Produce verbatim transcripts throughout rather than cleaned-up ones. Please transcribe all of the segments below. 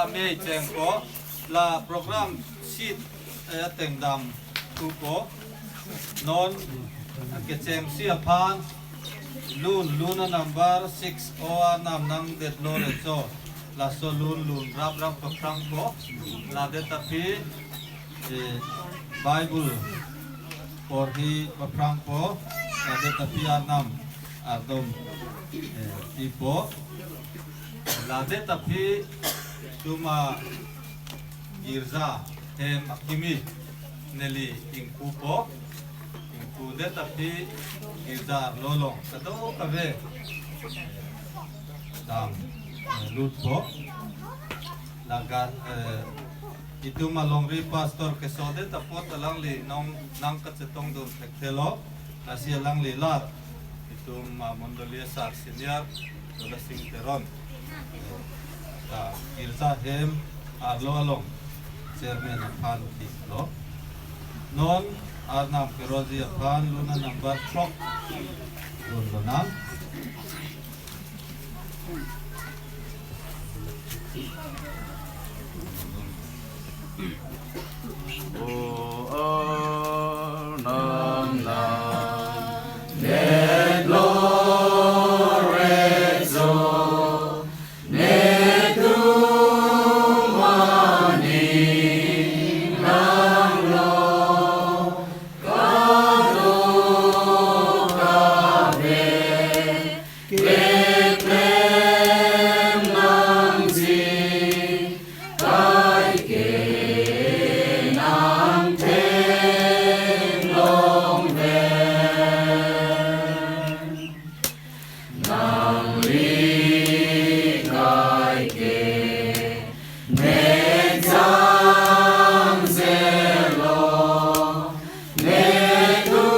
Amei chengpo, la program seat, eh, ateng damthupo. Non, eh, kechengsi aphan, lun, lun a number six o arnam nangdetlo recho. Laso lun lun rap rap paphrangpo. Ladet aphi, eh, Bible porhi paphrangpo. Ladet aphi arnam ardom, eh, pipo. Ladet aphi itum agirja hem akimi neli ingpupo. Ingpudet aphi girja arlo along kadokave dam, eh, lutpo. Laga, eh, itum alongri pastor kesodet apot alangli nong nangkachetongdun thekthelo. Lasi alangli lat itum, ah, mondoli asar senior Dolasing Teron, ah, girja hem arlo along chairman aphan diklo. Non arnam keroji aphan lun a number throk lun lonang. O arnam nangdetlo recho, netum aning nanglo kadokave keklem nangji, kaike nangtheklong pen. Nangli kaike mek jangjerlo, netum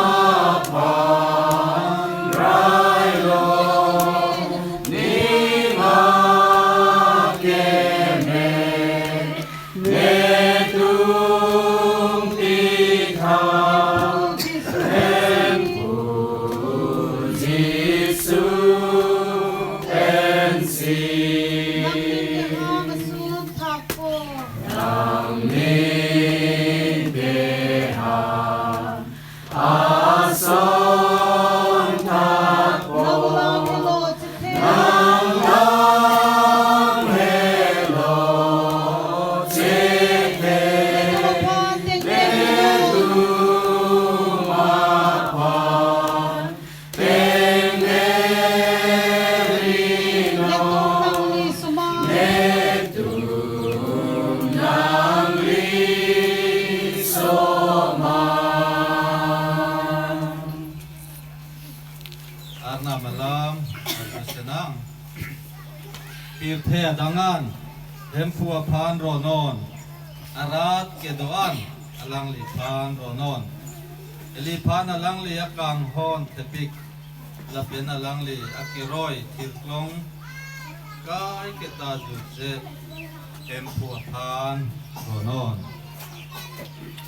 aphan railo, nima kemek netum pitha, Hemphu Jisu pensi. Nangning kehang ason thakpo. Nangning kehang ason thakpo. Nanglang helo chethe. Nanglang helo chethe. Netum aphan tengteng rino. Netum aphan tengteng rino. Netum nangli somar. Netum nangli somar. Arnam alam, arjusenang. Pirthe adangan, Hemphu aphan ronon. Arat kedo-an, alangliphan ronon. Iliphan alangli akanghon thepik, lapen alangli akeroi thirklong kaiketa jutje, Hemphu aphan ronon.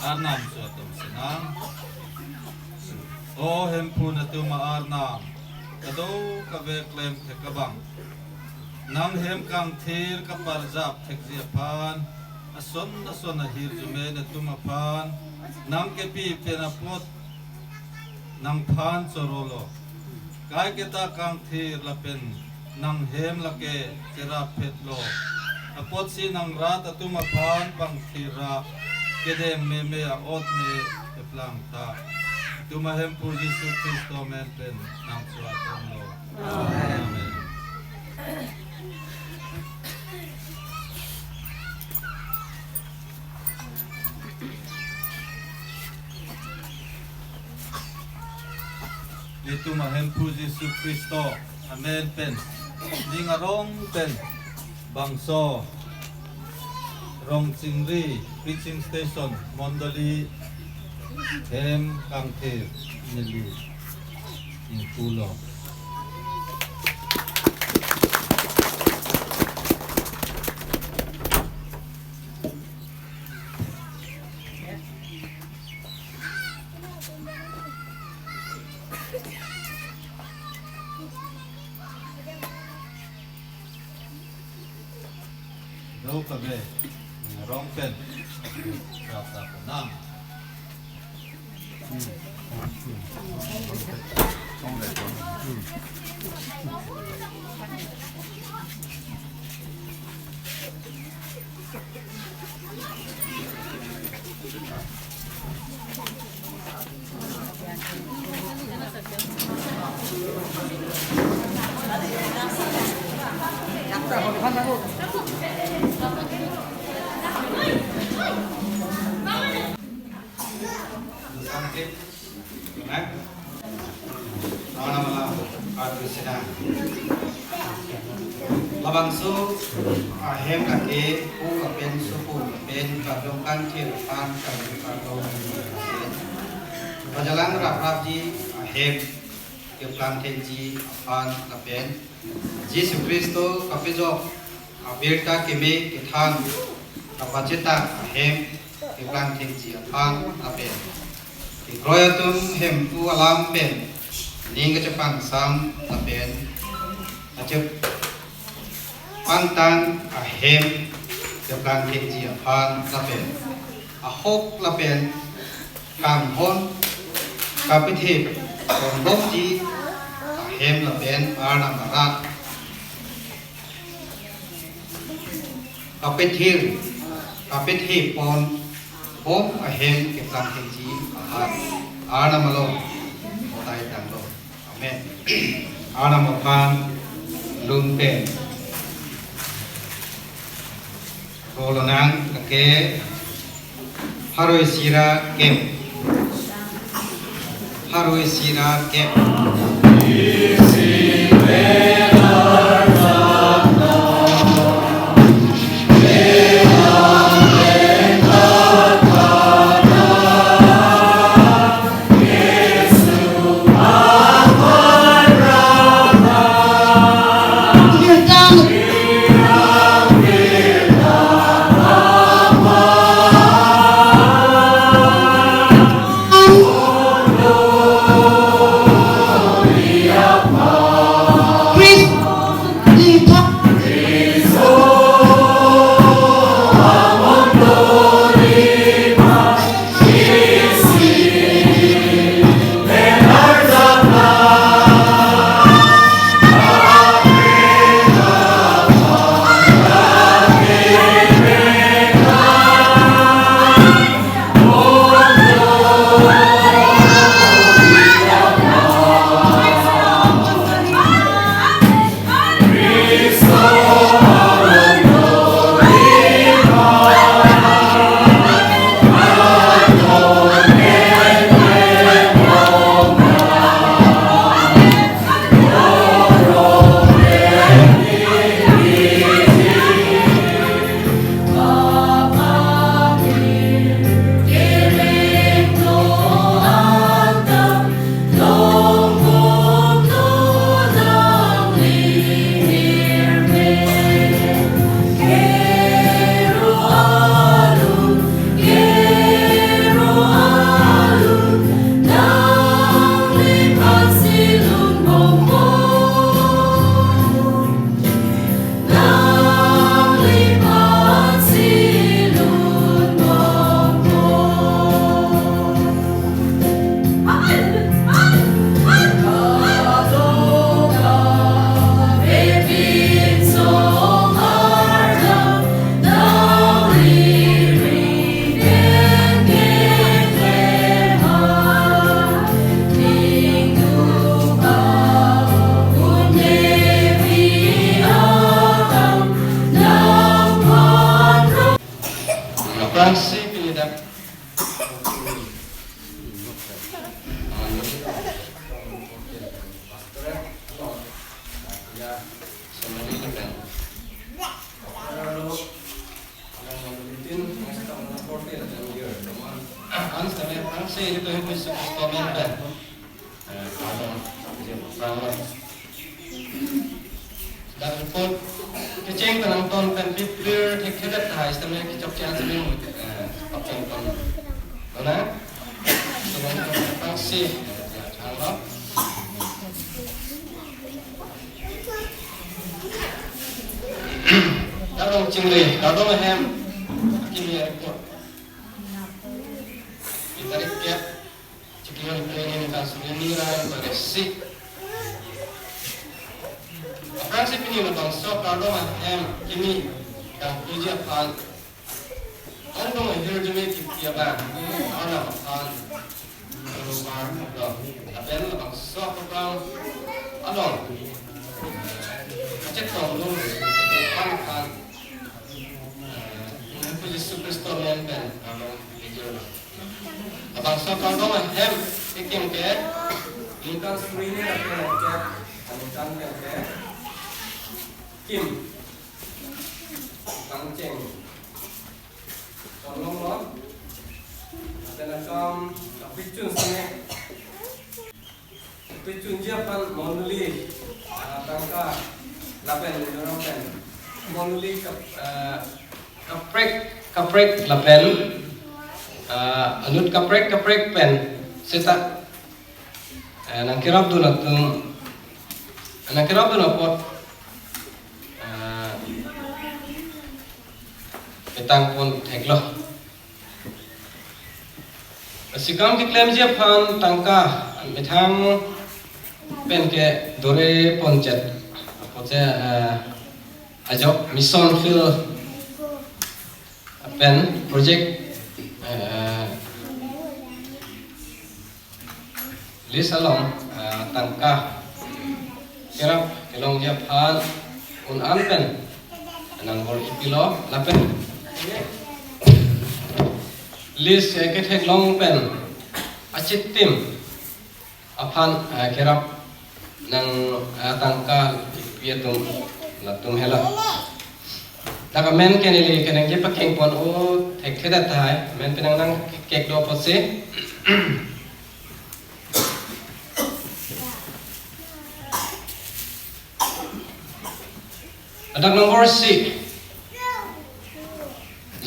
Arnam so atum senang. O Hemphu, netum a-arnam kadokave klemthek abang, nanghem kangthir kaparjap thekji aphan, ason ason ahirjume netum aphan nangkepi pen apot nangphan chorolo. Kaiketa kangthir lapen nanghem lake cherapphelo. Apotsi nang rat atum aphan pangthir ra kedeng meme a-ot ne eplangtha. Itum a-Hemphu Jisu Khristo amen pen nangchoatomlo. Amen. Amen. Netum a-Hemphu Jisu Khristo amen pen, ning arong pen, bangso Rongchingri Preaching Station Mondoli hem kangthir neli ingpulo. Lo kabe, rong pen, rap rap nam. Labangso ahem lake pu lapen sopo lapen kadokave thir aphan kami kardom. Pajalang raprapji ahem keplang thekji aphan lapen Jisu Khristo kapejok abirta keme kethan kapachethang ahem keplang thekji aphan lapen kekroi atum hemphu alam pen ning kachepangsam lapen achepangtang ahem keplang thekji aphan lapen ahok lapen kanghon kapethip pondokji ahem lapen Arnam arat kapethir kapethip ponbom ahem keplang thekji aphan Arnam along tai tanglo. Amen. Arnam aphan lun pen. Kolonang lake pharo isi ra kep. Pharo isi ra kep. Aphrangsi pini dak Dak report kecheng kanangton pen pipir thekthedet hai sitame kechokche sitame, eh, papen ton. Mana? Sitame pangsi, eh, chang lo. Dak Kardom chingri, kardom ahem, akimi arekot. Tarik kep, chiklo hini ningkan suri hini ra ingkoi ra isi. Aphrangsi pini labangso kardom ahem akimi dam puji aphan, ongdung ahirjume kipi abang, Arnam aphan, Arnam aphan, lapen labangso aphrang along kachetong lun aphan aphan, eh, Jisu Khristo amen pen along ejor. Labangso kardom ahem kekim ke, ningkan suri hini ra ingkoi ra kep, ningkan pen ke, kim, pangcheng, tolong lo, lapen akam kapachun sene, pachunji aphan mondoli, ah, tangka, lapen Mizoram pen mondoli kap-, ah, kaprek kaprek lapen, ah, anut kaprek kaprek pen seta, eh, nangkerapdun atum, nangkerapdun apot, ah, petang pon theklo. Lasi kam keklemji aphan tangka methang pen ke dore pon chot apotsi, eh, ajok mission field pen project, eh, list along, eh, tangka kerap kelongji aphan un-an pen nangbor-ipilo lapen list, eh, ketheklong pen achitim aphan, eh, kerap nang, eh, tangka pi atum latum helo. Dak amen ke neli kenangji pakeng pon o thekthedet tahai, amen penang nangkek do apotsi. Ladak nombor isi,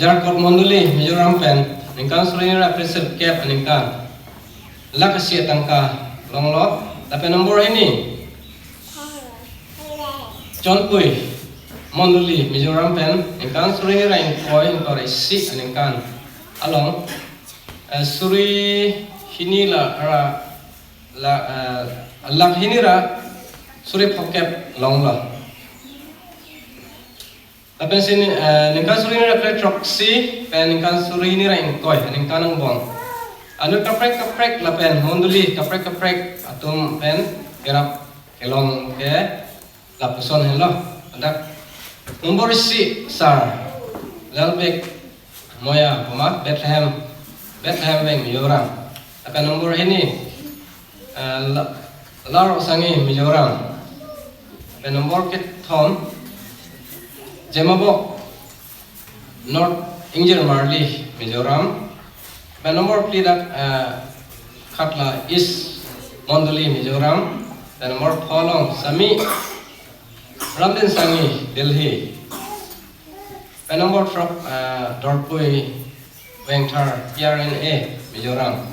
Jarkot Mondoli Mizoram pen ningkan suri hini ra phli sirkep aningkan lakh isi atangka longlo. Lapen nombor hini, Chonpui Mondoli Mizoram pen ningkan suri hini ra ingkoi, ingkoi ra isi aningkan along, eh, suri hini la ra, la, eh, lakh hini ra suri phokep longlo. Lapen si ni, eh, ningkan suri hini ra phli throksi pen ningkan suri hini ra ingkoi aningkan angbong, anut kaprek kaprek lapen mondoli kaprek kaprek atum pen kerap kelong ke lapuson helo. Ladak nombor isi, Sar Lalbek Moya, Poma, Bethlehem, Bethlehem Veng, Mizoram. Lapen nombor hini, eh, La-, Laro Sangi, Mizoram. Lapen nombor kethom, Jemabok North, Ingjir Marli, Mizoram. Lapen nombor phli dak, eh, Khatla East Mondoli, Mizoram. Lapen nombor pho along Sami Ramdin Sangi, Delhi. Lapen nombor throk, eh, Dorpui Vengthar, P R N A, Mizoram.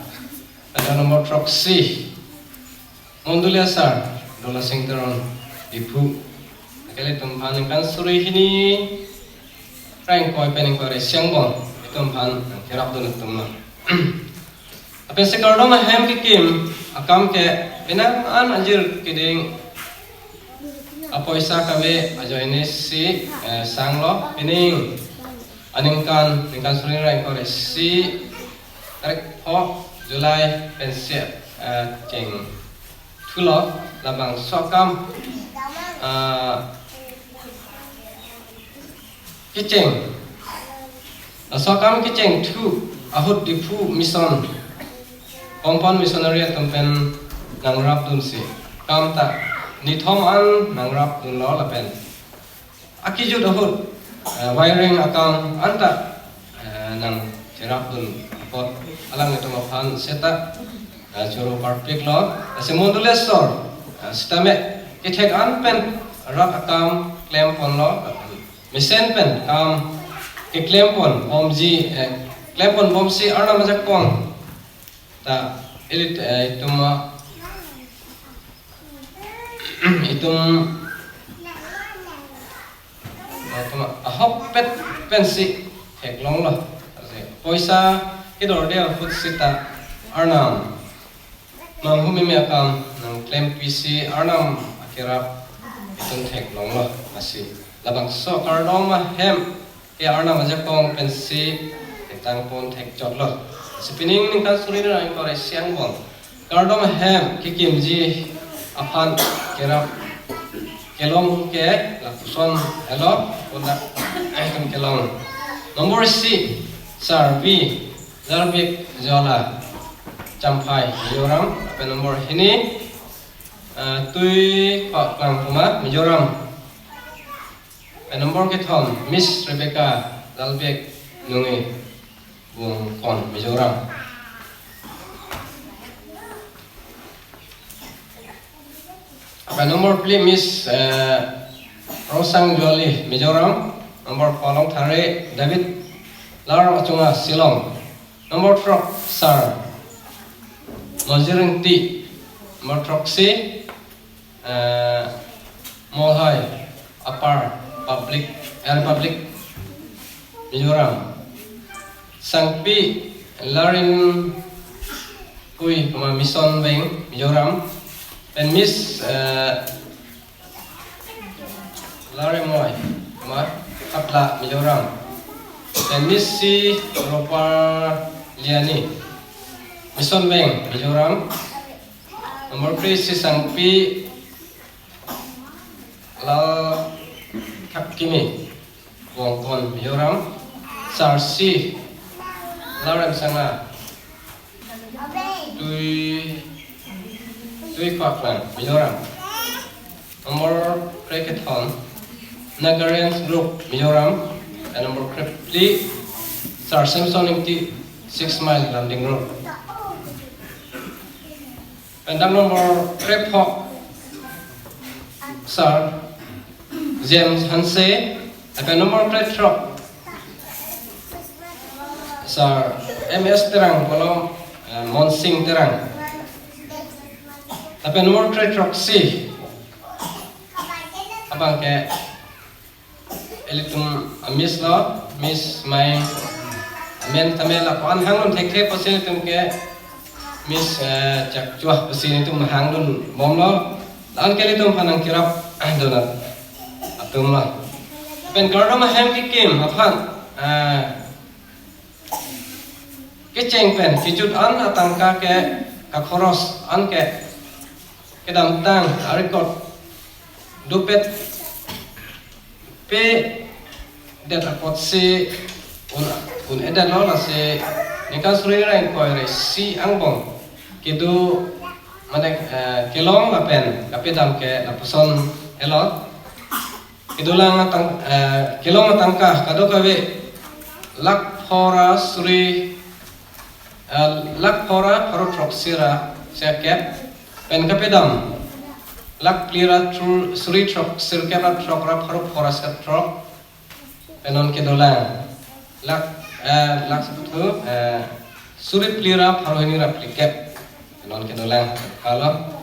Lapen nombor throksi, Mondoli asar Dola Sing Teron, Diphu. Kali atum aphan ningkan suri hini ra ingkoi pen ingkoi ra isi angbong itum aphan kerapdun atumlo. Lapen si kardom ahem kekim akam ke penang an ajir keding apoisa kave ajoine si, eh, sanglo, pining aningkan, ningkan suri hini ra ingkoi ra isi, tarik pho July pensi, eh, chengthulo. Labangso akam, eh, kecheng, laso akam kechengthu ahut Diphu Mission, Kongpon missionary atum pen nangrapdunsi, akam ta nithom an nangrapdunlo lapen akejut ahut, eh, wiring akam anta, eh, nangcherapdun apot alanglitum aphan seta, eh, choro parpiklo. Lasi mondoli asor, eh, sitame kethek an pen rat akam klemponlo, mesen pen kam keklempon bomji, eh, klempon bomsi Arnam ajakong ta elit, eh, itum, ah, itum Tuma ahokpet pensi theklonglo. Poisa kedorde ahut sita Arnam manghumeme akam nangklempisi Arnam akerap itum theklonglo. Lasi labangso kardom ahem ke Arnam ajakong pensi ketangpon thekchotlo. Lasi pining ningkan suri ra ingkoi ra isi angbong kardom ahem kekimji aphan kerap kelong ke lapuson helo, konat itum kelong. Number isi, Sir V Larbik Jola, Champhai, Mizoram. Lapen number hini, eh, Tui Paklang Puma, Mizoram. Lapen number kethom, Miss Rebecca Lalbek Nungi, Bungkon, Mizoram. Lapen number phli, Miss, eh, Rosang Joli, Mizoram. Number pho, Longthare David Lar Achunga, Shillong. Number throk, Sir Mojiring T. Number throksi, eh, Molhai Upper Public, eh, Republic, Mizoram. Sangpi Larin Kui, Mission Veng, Mizoram. Lapen Miss, eh, Larimoi, Patla, Mizoram. Lapen Miss C Ropar Liani, Mission Veng, Mizoram. Number three, Sisangpi Lalkhapkimi, Bungkon, Mizoram. Sir C Laremsanga, Tui, Tui Paklang, Mizoram. Number krekethom, Nagarians Group, Mizoram. Lapen number krephli, Sir Samson Ingti, Six Mile Landing Road. Lapen number krepho, Sir James Hanse. Lapen number krethrok, Sir M S Terang, Kolom, eh, Monsing Terang. Lapen number krethroksi, abangke ilitum a-Miss lo, Miss Mai amen tame lapu-an hangdun thekthe pusi ilitum ke Miss, eh, Chakchuah pusi ilitum hangdun bomlo. La-an ke ilitum aphan nangkerap donat atum lo. Lapen kardom ahem kekim aphan, eh, kecheng pen kejut an atangka ke, kakhoros an ke kedamtang a-record dopet pedet apotsi un, un-edetlo. Lasi ningkan suri ra ingkoi ra isi angbong kedo, mane, eh, kelong lapen kapedam ke lapuson helo. Kedolang atang, eh, kelong atangka kadokave lakh pharo suri, eh, lakh pharo pharo throksi ra sirkep, pen kapedam lakh phli ra thru, suri throksi sirkep ra throk ra pharo pharo ra sirkep throk, pen non kedolang lakh, eh, lakh seputhu, eh, suri phli ra pharo hini ra phlikep, pen non kedolang, halo.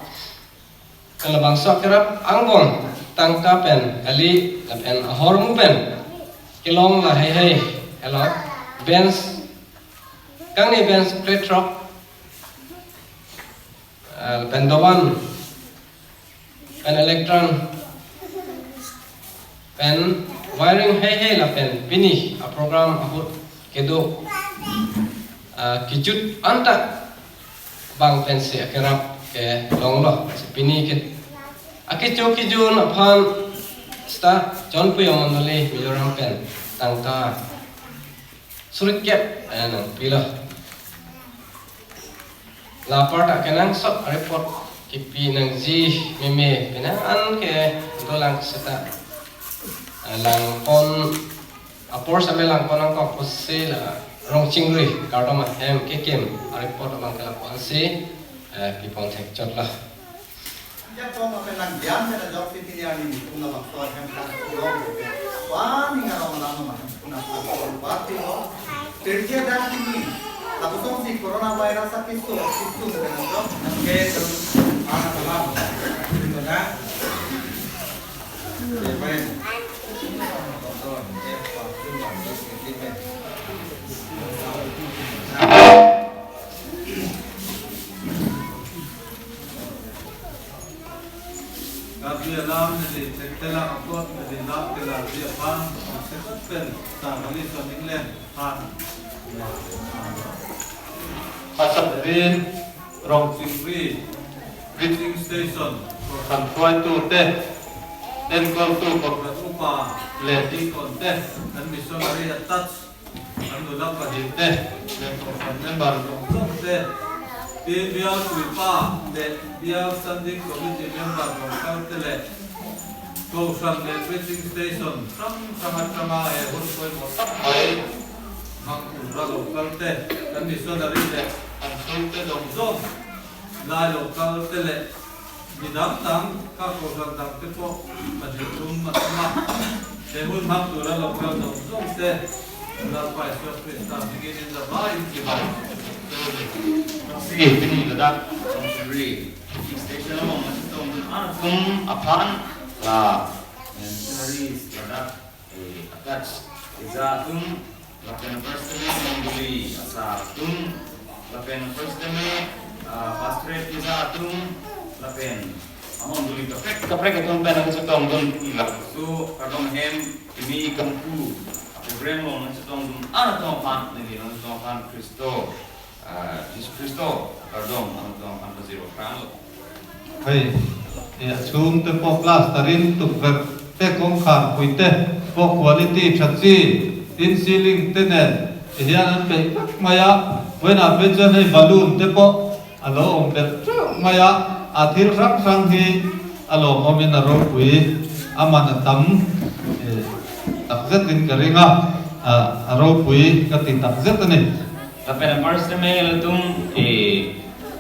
Pen labangso akerap angbong tangka pen kali lapen ahormu pen kelong lahai hai helo. Bench, kangni bench krethrok, eh, pen dovan, pen electron, pen wiring hai hai lapen pini a-program ahut kedo, ah, kejut anta bang pensi akerap kelonglo. Si pini ke akecho kejun aphan seta Jonpui amondoli Mizoram pen tangka suri kep, eh, nangpilo. La apar ta kenangsot a-report kipi nangji meme penang an ke dolang seta, eh, langpon apor same langpon nangkok pusi la rong chingri kardom ahem kekim a-report abang ke lapu-ansi, eh, pipon thekchotlo. Ajat kong apen lang dian pen ajok si pini arni nitum labangso ahem kan pulo. Wani ngarong lang ma hem kuna sa kong party lo. Tirke dan ini. Lapuson si coronavirus apiso, piso pen ajok. Nangke terus ana salam. Terima kasih. Karbi alam neli thekthe lang apot neli lam kelarji aphan, sekut pen ta kali son England aphan. Pasal Rin Rongchingri preaching station, Koshan Suai tu te, Enkol tu Koshan upa le di kon te, kan missionary attach, kan dula pahil te, le Koshan member dong dong te, pi bial kuipa le bial standing committee member dong kal te le, Koshan le preaching station, sam sangat sama e hun koi mo tap bai, mang ura lo kal te, kan missionary le, kan sul te dong dong, lai lo kal te le, midang tang, ka Koshan tang te po, majitum matama, te hun mang ura lo kal dong dong te, Lalpa Isu Krista, begin in the bai, in the bai. Sige, pini ladak, Sri. Station along nangchetongdun atum aphan la missionaries ladak, eh, attach keja atum lapen first time mondoli asar atum lapen first time, ah, pastorate keja atum lapen amondoli kaprek kaprek atum pen nangchetongdun ila. So kardom hem, pini Kangpu program along nangchetongdun atum aphan, neli nangchetong aphan Khristo, ah, Jisu Khristo kardom atum aphan pajirpo prang lo. Hai, ya, sum te po plus tarin tuk ver te kongkhar pui te po quality chatsi tin ceiling te nen. Ihian an pe maya, when a bejan hai balloon te po alo om pe maya, athil sang sang hi alo om in aro pui aman atam, eh, takzet in karinga, ah, aro pui kati takzet ani. Lapen apar sitame latum, eh,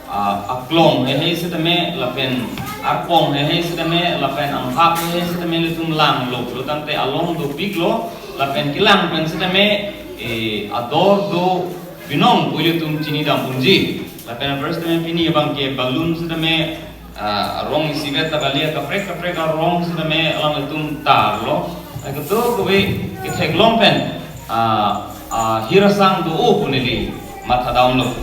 ah, aklong hei hei sitame, lapen arpong hei hei sitame, lapen anghak hei hei sitame latum lang lo, lo tangte along dopik lo, lapen kelang pen sitame, eh, ador do binong pu latum chinidam unji. Lapen apar sitame pini abang ke balloon sitame, ah, arong isivet ta kali, kaprek kaprek arong sitame alanglitum tarlo. Ai kedo kove ketheklong pen, ah, ah, hirasang do-o pu neli mathadamlo.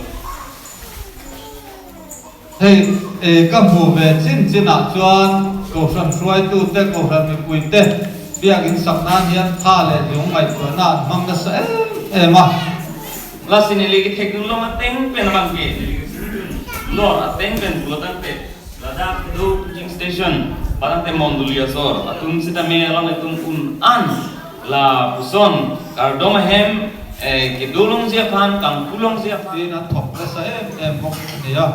Hei, eh, kamu ve chin chin a chuan, Koshan Suai tu te, Koshan mipui te, biak in saknan hian tha le jong mai chuan a mang nasa em em a. Lasi neli kethekdun long ateng pen abang ke, lor ateng pen pulo tangte, ladak do preaching station, patangte mondoli asor atum sitame alanglitum un an lapuson kardom ahem, eh, kedo longji aphan, kangpu longji aphan. Tin athok kasa em em hok niya.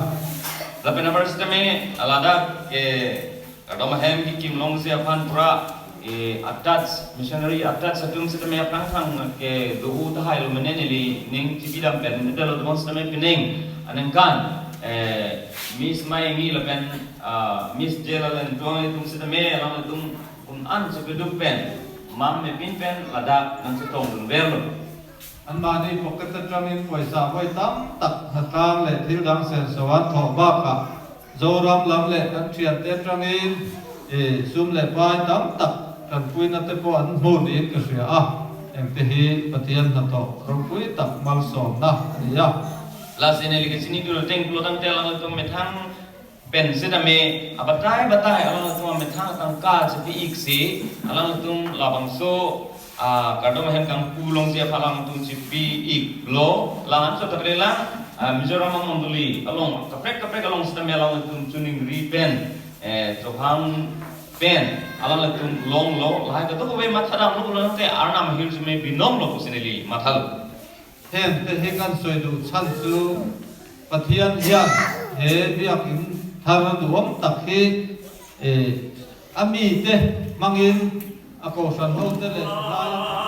Lapen apar sitame ladak, eh, kardom ahem kekim longji aphan pura, eh, attach, missionary attach atum sitame aphrang phrang kedo u tahai lo mene neli ning chibidam pen neli lo atum sitame pining aningkan, eh, Miss Mai Engi lapen, ah, Miss Jela len tuang atum sitame alangtum un an chepaduk pen, mam mepin pen ladak nangchetongdun verlo. Anmani pocket atangin poisa voi tam tak hatang le thil dang sen sovan tho bak a. Zoram lam le kan thian te atangin, eh, sum le pai tam tak kan puina te po an hmu nin kehria a. Engte hi Pathian na tho ropui tak malsomna niya. Lasi neli kachini dul teng pulo tangte alangtum methang pen sitame abatai batai alangtum amethang tangka chepi-ik si alangtum labangso, ah, kardom ahem kangpu longji aphan alangtum chepi-iklo, la-an so ta kali lang, ah, Mizoram amondoli along kaprek kaprek along sitame alangtum choningri pen, eh, chohang pen alangtum longlo, lahai kedo kove mathadamlo pulo tangte Arnam ahirjume binonglo pusi neli mathalo. Hem te he kan soi du chan chu Pathian hian he biak in thar du om tak hi, eh, ami te mangin a Koshan ho te le lai.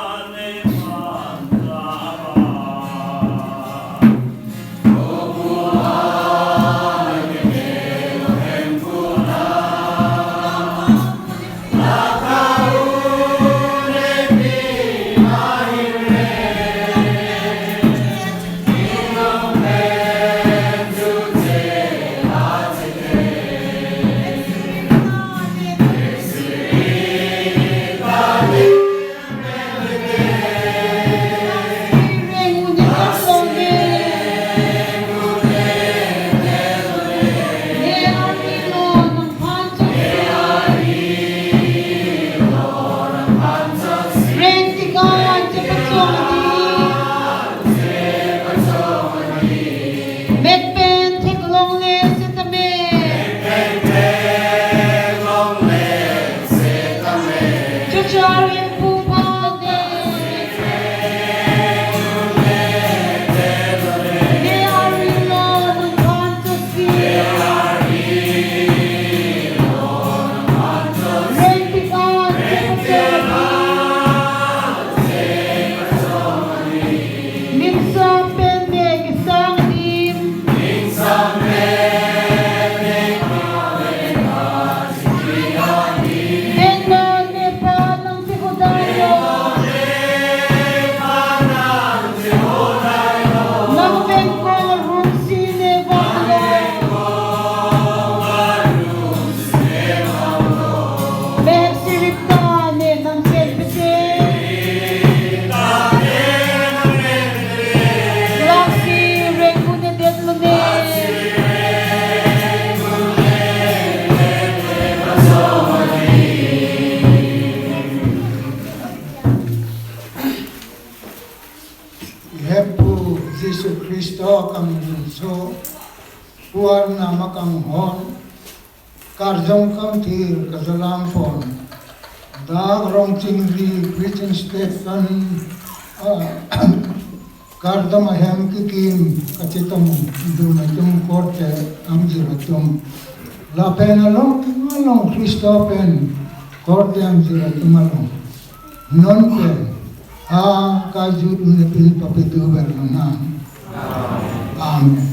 Anghon, karjong kamthir kachelang pon, dak Rongchingri preaching station, ah, kardom ahem kikim kachetongdun atum korte angjir atum, lapen along along Khristo pen korte angjir atum along, non pen ha kaju un-e pin papitu ber lonang. Amen.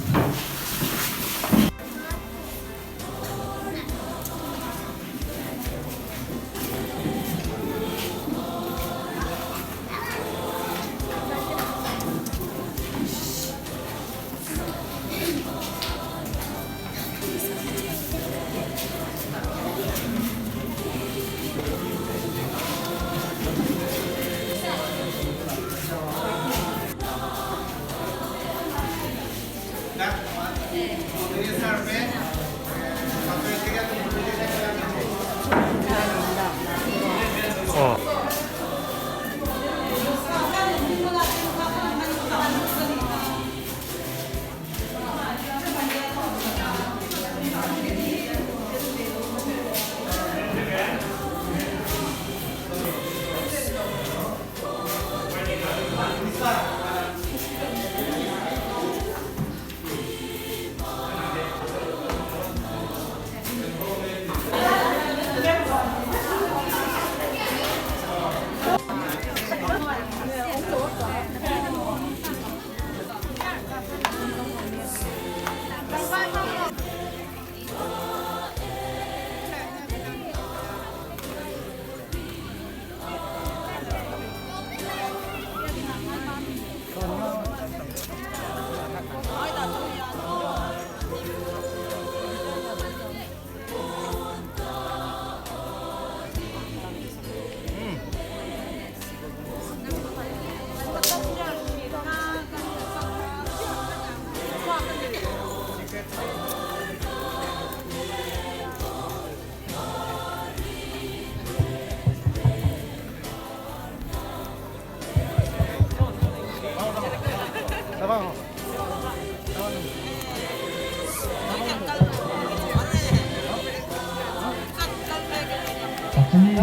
Actually,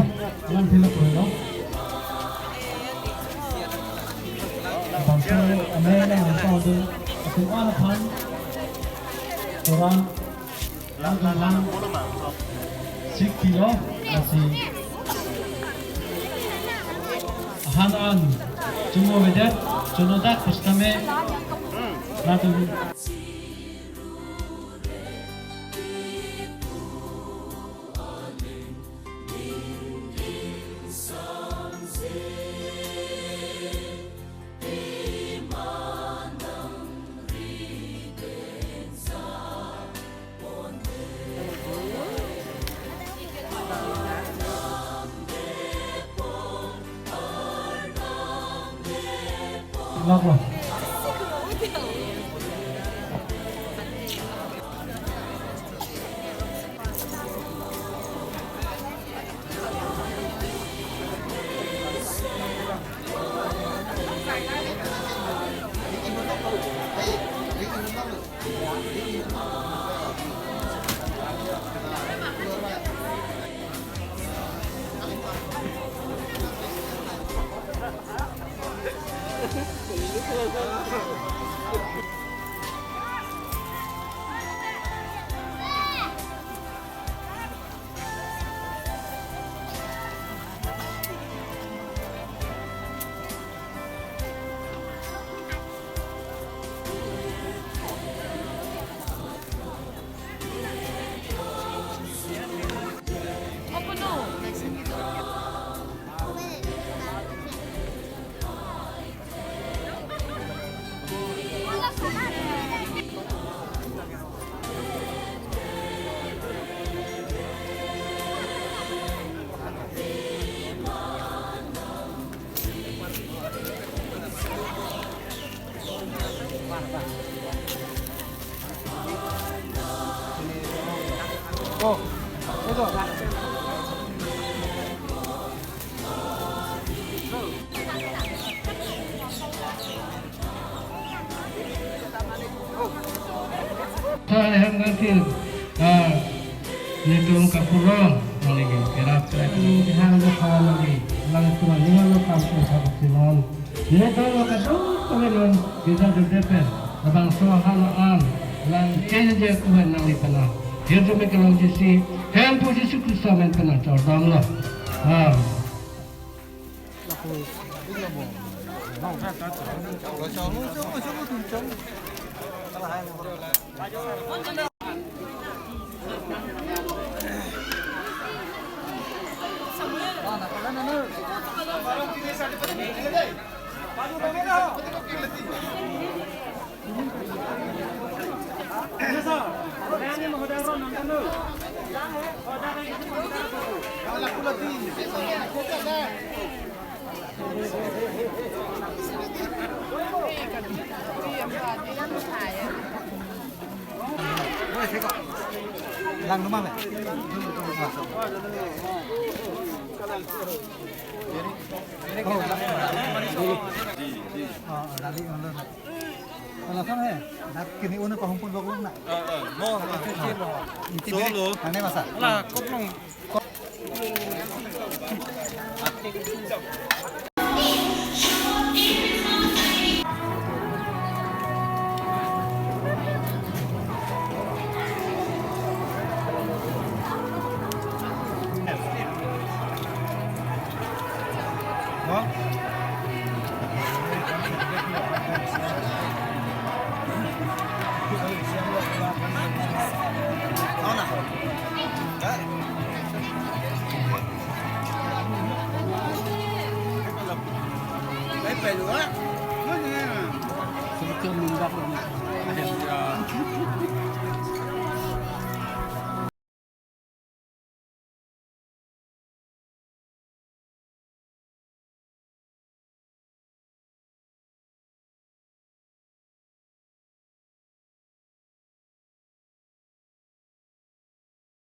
alam philip ko, no? Bangso amena nangpau dun, atum an aphan, Quran, lang lang lang, sik pilo, lasi han an, chumo vedet, chunodak pustame, latum. Lak, lak. Tha ahem nangkil, Ah, nelitum kakurong nangli kerap kerap. Neli hang lo kawan nangli, lang tuan neli lo kam ko sabuk sinon. Nelitum lo kadung kami non, kita duduk pen. Labangso halahan, lang keje kuhan nangli penang. Hirjume kelong jisi, Hemphu Jisu Khristo amen penang chordam lo. Ah. Lang rumah, Pak? Oh, lang. Oh, lali ngalor. Kalau sama ya, dak kini unu pahung pun bagus nak. Eh, eh, mo, mo. Inti solo. Ane masa. Ala, koplong.